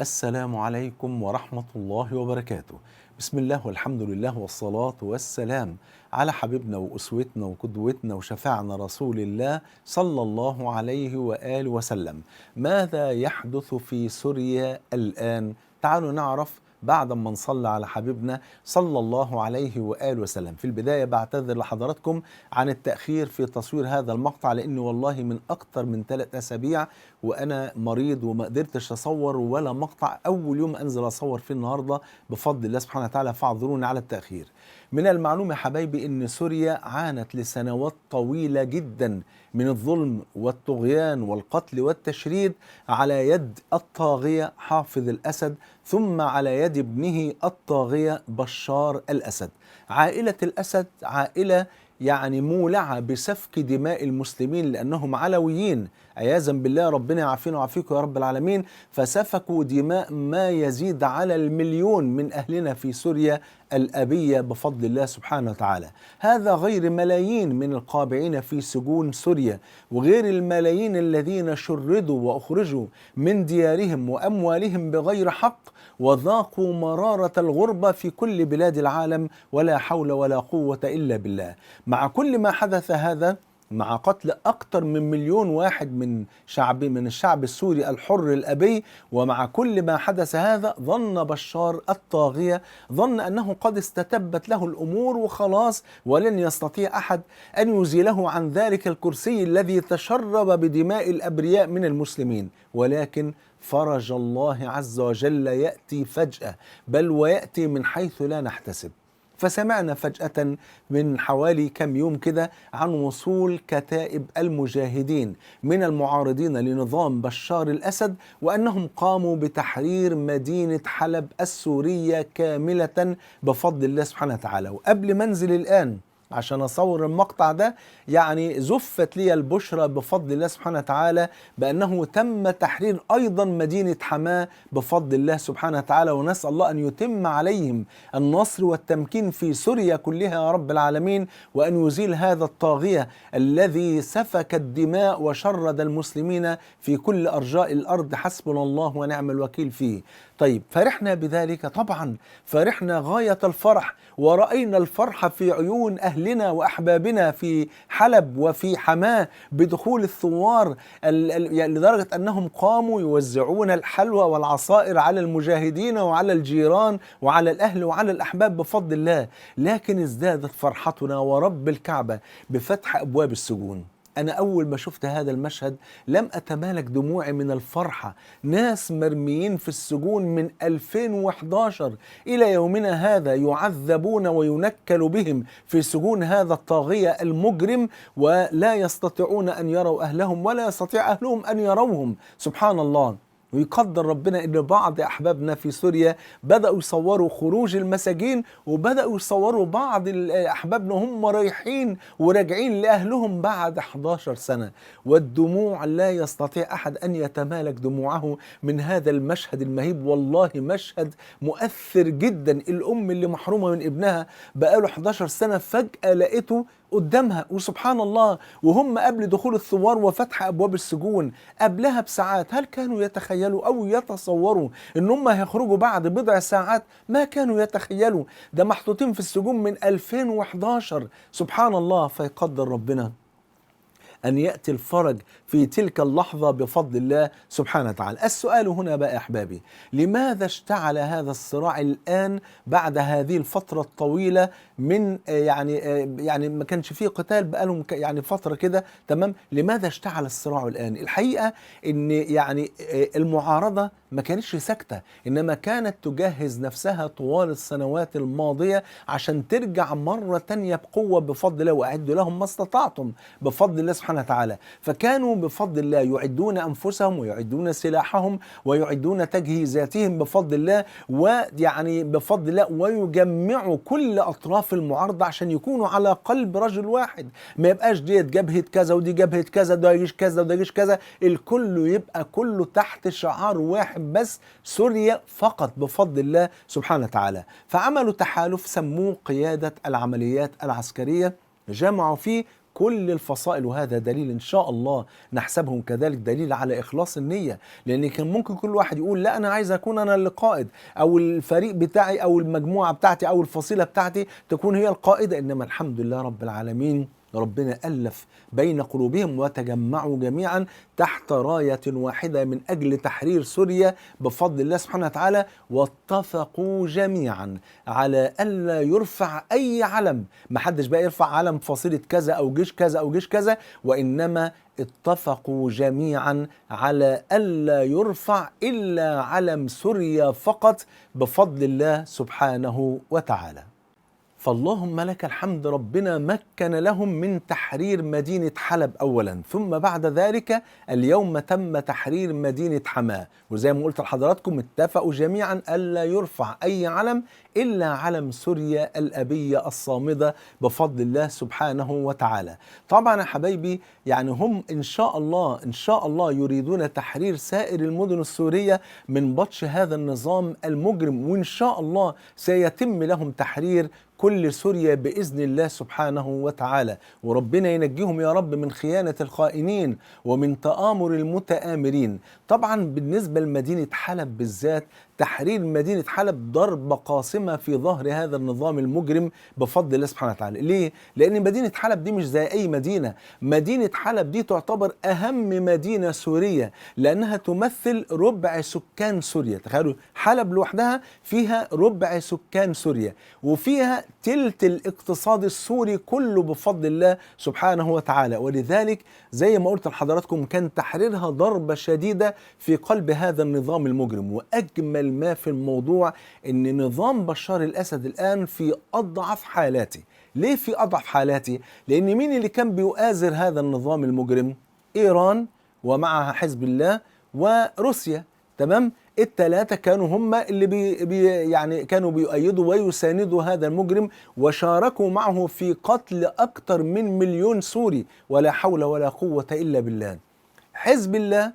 السلام عليكم ورحمة الله وبركاته. بسم الله والحمد لله والصلاة والسلام على حبيبنا وأسوتنا وقدوتنا وشفعنا رسول الله صلى الله عليه وآله وسلم. ماذا يحدث في سوريا الآن؟ تعالوا نعرف بعد ما نصلي على حبيبنا صلى الله عليه وآله وسلم. في البداية بعتذر لحضراتكم عن التأخير في تصوير هذا المقطع، لأنه والله من أكتر من 3 أسابيع وأنا مريض وما قدرتش أصور ولا مقطع. أول يوم أنزل أصور فيه النهاردة بفضل الله سبحانه وتعالى، فاعذروني على التأخير. من المعلوم يا حبايبي أن سوريا عانت لسنوات طويلة جدا من الظلم والطغيان والقتل والتشريد على يد الطاغية حافظ الأسد، ثم على يد ابنه الطاغية بشار الأسد. عائلة الأسد عائلة يعني مولعة بسفك دماء المسلمين لأنهم علويين، عياذا بالله، ربنا يعافينا ويعافيكم يا رب العالمين. فسفكوا دماء ما يزيد على 1 مليون من أهلنا في سوريا الأبية بفضل الله سبحانه وتعالى. هذا غير ملايين من القابعين في سجون سوريا، وغير الملايين الذين شردوا وأخرجوا من ديارهم وأموالهم بغير حق، وذاقوا مرارة الغربة في كل بلاد العالم، ولا حول ولا قوة إلا بالله. مع كل ما حدث هذا، مع قتل أكثر من 1 مليون واحد من الشعب السوري الحر الأبي، ومع كل ما حدث هذا، ظن بشار الطاغية، ظن أنه قد استتبت له الأمور وخلاص، ولن يستطيع أحد أن يزيله عن ذلك الكرسي الذي تشرب بدماء الأبرياء من المسلمين. ولكن فرج الله عز وجل يأتي فجأة، بل ويأتي من حيث لا نحتسب. فسمعنا فجأة من حوالي كم يوم كده عن وصول كتائب المجاهدين من المعارضين لنظام بشار الأسد، وأنهم قاموا بتحرير مدينة حلب السورية كاملة بفضل الله سبحانه وتعالى. وقبل ما انزل الآن عشان اصور المقطع ده، يعني زفت لي البشرى بفضل الله سبحانه وتعالى بانه تم تحرير ايضا مدينة حماه بفضل الله سبحانه وتعالى، ونسال الله ان يتم عليهم النصر والتمكين في سوريا كلها يا رب العالمين، وان يزيل هذا الطاغية الذي سفك الدماء وشرد المسلمين في كل ارجاء الارض. حسبنا الله ونعم الوكيل فيه. طيب، فرحنا بذلك طبعا، فرحنا غاية الفرح، ورأينا الفرح في عيون أهلنا وأحبابنا في حلب وفي حماة بدخول الثوار، يعني لدرجة أنهم قاموا يوزعون الحلوى والعصائر على المجاهدين وعلى الجيران وعلى الأهل وعلى الأحباب بفضل الله. لكن ازدادت فرحتنا ورب الكعبة بفتح أبواب السجون. أنا أول ما شفت هذا المشهد لم أتمالك دموعي من الفرحة. ناس مرميين في السجون من 2011 إلى يومنا هذا يعذبون وينكل بهم في سجون هذا الطاغية المجرم، ولا يستطيعون أن يروا أهلهم ولا يستطيع أهلهم أن يروهم. سبحان الله. ويقدر ربنا ان بعض احبابنا في سوريا بداوا يصوروا خروج المساجين، وبداوا يصوروا بعض احبابنا هم رايحين وراجعين لاهلهم بعد 11 سنة، والدموع لا يستطيع احد ان يتمالك دموعه من هذا المشهد المهيب. والله مشهد مؤثر جدا. الام اللي محرومة من ابنها بقاله 11 سنة فجاة لقيته قدامها، وسبحان الله، وهم قبل دخول الثوار وفتح ابواب السجون قبلها بساعات، هل كانوا يتخيلوا او يتصوروا ان هم هيخرجوا بعد بضع ساعات؟ ما كانوا يتخيلوا. ده محطوطين في السجون من 2011. سبحان الله. فيقدر ربنا أن يأتي الفرج في تلك اللحظة بفضل الله سبحانه وتعالى. السؤال هنا بقى أحبابي، لماذا اشتعل هذا الصراع الآن بعد هذه الفترة الطويلة من يعني ما كانش فيه قتال بقالهم يعني فترة كده، تمام؟ لماذا اشتعل الصراع الآن؟ الحقيقة إن يعني المعارضة ما كانتش ساكتة، إنما كانت تجهز نفسها طوال السنوات الماضية عشان ترجع مرة تانية بقوة بفضل الله، وأعدوا لهم ما استطعتم بفضل الله سبحانه وتعالى. فكانوا بفضل الله يعدون أنفسهم ويعدون سلاحهم ويعدون تجهيزاتهم بفضل الله، ويعني بفضل الله ويجمعوا كل أطراف المعارضة عشان يكونوا على قلب رجل واحد، ما يبقاش ديت جبهة كذا ودي جبهة كذا، ده جيش كذا وده جيش كذا، الكل يبقى كله تحت شعار واحد بس، سوريا فقط بفضل الله سبحانه وتعالى. فعملوا تحالف سموه قيادة العمليات العسكرية، جمعوا فيه كل الفصائل، وهذا دليل إن شاء الله نحسبهم كذلك دليل على إخلاص النية، لأن كان ممكن كل واحد يقول لا أنا عايز أكون أنا اللي قائد، أو الفريق بتاعي أو المجموعة بتاعتي أو الفصيلة بتاعتي تكون هي القائدة، إنما الحمد لله رب العالمين ربنا ألف بين قلوبهم وتجمعوا جميعا تحت راية واحدة من أجل تحرير سوريا بفضل الله سبحانه وتعالى، واتفقوا جميعا على ألا يرفع أي علم، ما حدش بقى يرفع علم فصيلة كذا أو جيش كذا أو جيش كذا، وإنما اتفقوا جميعا على ألا يرفع إلا علم سوريا فقط بفضل الله سبحانه وتعالى. فاللهم لك الحمد، ربنا مكن لهم من تحرير مدينة حلب أولا، ثم بعد ذلك اليوم تم تحرير مدينة حماة، وزي ما قلت لحضراتكم اتفقوا جميعا ألا يرفع أي علم إلا علم سوريا الأبية الصامدة بفضل الله سبحانه وتعالى. طبعا يا حبايبي يعني هم إن شاء الله إن شاء الله يريدون تحرير سائر المدن السورية من بطش هذا النظام المجرم، وإن شاء الله سيتم لهم تحرير كل سوريا بإذن الله سبحانه وتعالى، وربنا ينجيهم يا رب من خيانة الخائنين ومن تآمر المتآمرين. طبعا بالنسبة لمدينة حلب بالذات، تحرير مدينة حلب ضربة قاصمة في ظهر هذا النظام المجرم بفضل الله سبحانه وتعالى. ليه؟ لأن مدينة حلب دي مش زي أي مدينة، مدينة حلب دي تعتبر أهم مدينة سورية لأنها تمثل ربع سكان سوريا. تخيلوا حلب لوحدها فيها ربع سكان سوريا، وفيها تلت الاقتصاد السوري كله بفضل الله سبحانه وتعالى. ولذلك زي ما قلت لحضراتكم كان تحريرها ضربة شديدة في قلب هذا النظام المجرم. وأجمل ما في الموضوع أن نظام بشار الأسد الآن في أضعف حالاته. ليه في أضعف حالاته؟ لأن مين اللي كان بيؤازر هذا النظام المجرم؟ إيران ومعها حزب الله وروسيا، تمام؟ الثلاثة كانوا هم اللي بي يعني كانوا بيؤيدوا ويساندوا هذا المجرم، وشاركوا معه في قتل أكثر من 1,000,000 سوري، ولا حول ولا قوة إلا بالله. حزب الله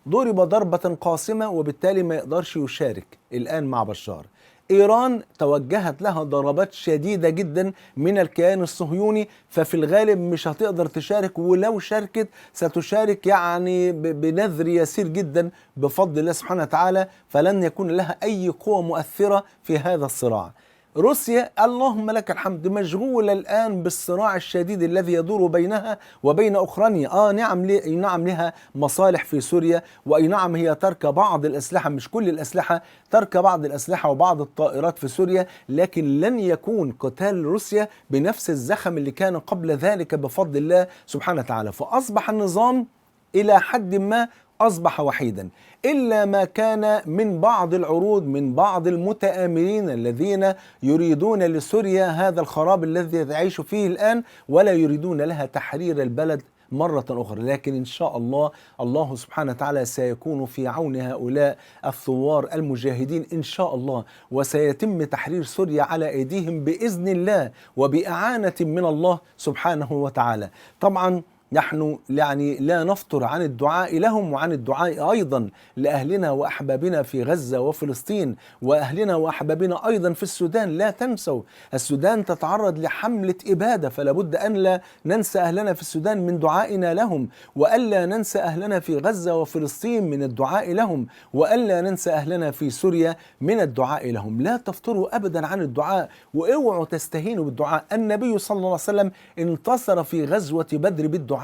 ضرب ضربة قاصمة وبالتالي ما يقدرش يشارك الآن مع بشار. إيران توجهت لها ضربات شديدة جدا من الكيان الصهيوني، ففي الغالب مش هتقدر تشارك، ولو شاركت ستشارك يعني بنذر يسير جدا بفضل الله سبحانه وتعالى، فلن يكون لها أي قوة مؤثرة في هذا الصراع. روسيا اللهم لك الحمد مشغولة الآن بالصراع الشديد الذي يدور بينها وبين أوكرانيا. نعم لها مصالح في سوريا، وأي نعم هي ترك بعض الأسلحة، مش كل الأسلحة، ترك بعض الأسلحة وبعض الطائرات في سوريا، لكن لن يكون قتال روسيا بنفس الزخم اللي كان قبل ذلك بفضل الله سبحانه وتعالى. فأصبح النظام إلى حد ما أصبح وحيدا، إلا ما كان من بعض العروض من بعض المتآمرين الذين يريدون لسوريا هذا الخراب الذي تعيش فيه الآن، ولا يريدون لها تحرير البلد مرة أخرى. لكن إن شاء الله الله سبحانه وتعالى سيكون في عون هؤلاء الثوار المجاهدين إن شاء الله، وسيتم تحرير سوريا على أيديهم بإذن الله وبإعانة من الله سبحانه وتعالى. طبعا نحن يعني لا نفطر عن الدعاء لهم وعن الدعاء أيضا لأهلنا وأحبابنا في غزة وفلسطين، وأهلنا وأحبابنا أيضا في السودان. لا تنسوا السودان تتعرض لحملة إبادة، فلا بد أن لا ننسى أهلنا في السودان من دعائنا لهم، وألا ننسى أهلنا في غزة وفلسطين من الدعاء لهم، وألا ننسى أهلنا في سوريا من الدعاء لهم. لا تفطروا أبدا عن الدعاء، واوعوا تستهينوا بالدعاء. النبي صلى الله عليه وسلم انتصر في غزوة بدر بالدعاء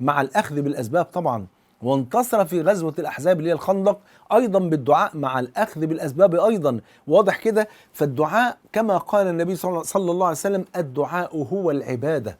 مع الأخذ بالأسباب طبعا، وانتصر في غزوة الأحزاب اللي هي الخندق أيضا بالدعاء مع الأخذ بالأسباب أيضا. واضح كده؟ فالدعاء كما قال النبي صلى الله عليه وسلم الدعاء هو العبادة،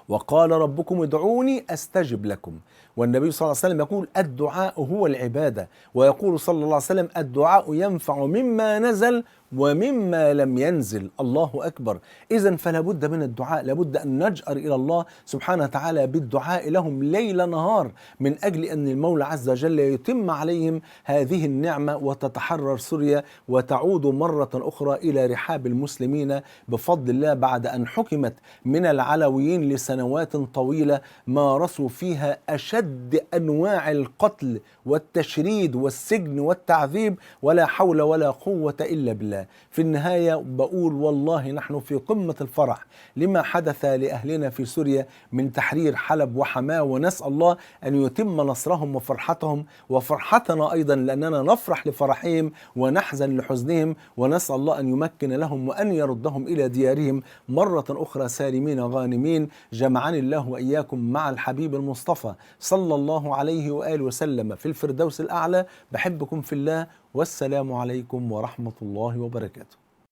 وقال ربكم ادعوني أستجب لكم. والنبي صلى الله عليه وسلم يقول الدعاء هو العبادة، ويقول صلى الله عليه وسلم الدعاء ينفع مما نزل ومما لم ينزل. الله أكبر. إذن فلا بد من الدعاء، لابد أن نجأر إلى الله سبحانه وتعالى بالدعاء لهم ليل نهار، من أجل أن المولى عز وجل يتم عليهم هذه النعمة وتتحرر سوريا وتعود مرة أخرى إلى رحاب المسلمين بفضل الله، بعد أن حكمت من العلويين لسنوات طويلة مارسوا فيها أشد أشد أنواع القتل والتشريد والسجن والتعذيب، ولا حول ولا قوة إلا بالله. في النهاية بقول والله نحن في قمة الفرح لما حدث لأهلنا في سوريا من تحرير حلب وحماة، ونسأل الله أن يتم نصرهم وفرحتهم وفرحتنا أيضا، لأننا نفرح لفرحهم ونحزن لحزنهم، ونسأل الله أن يمكن لهم وأن يردهم إلى ديارهم مرة أخرى سالمين غانمين. جمعني الله وإياكم مع الحبيب المصطفى صلى الله عليه وآله وسلم في الفردوس الأعلى. بحبكم في الله، والسلام عليكم ورحمة الله وبركاته.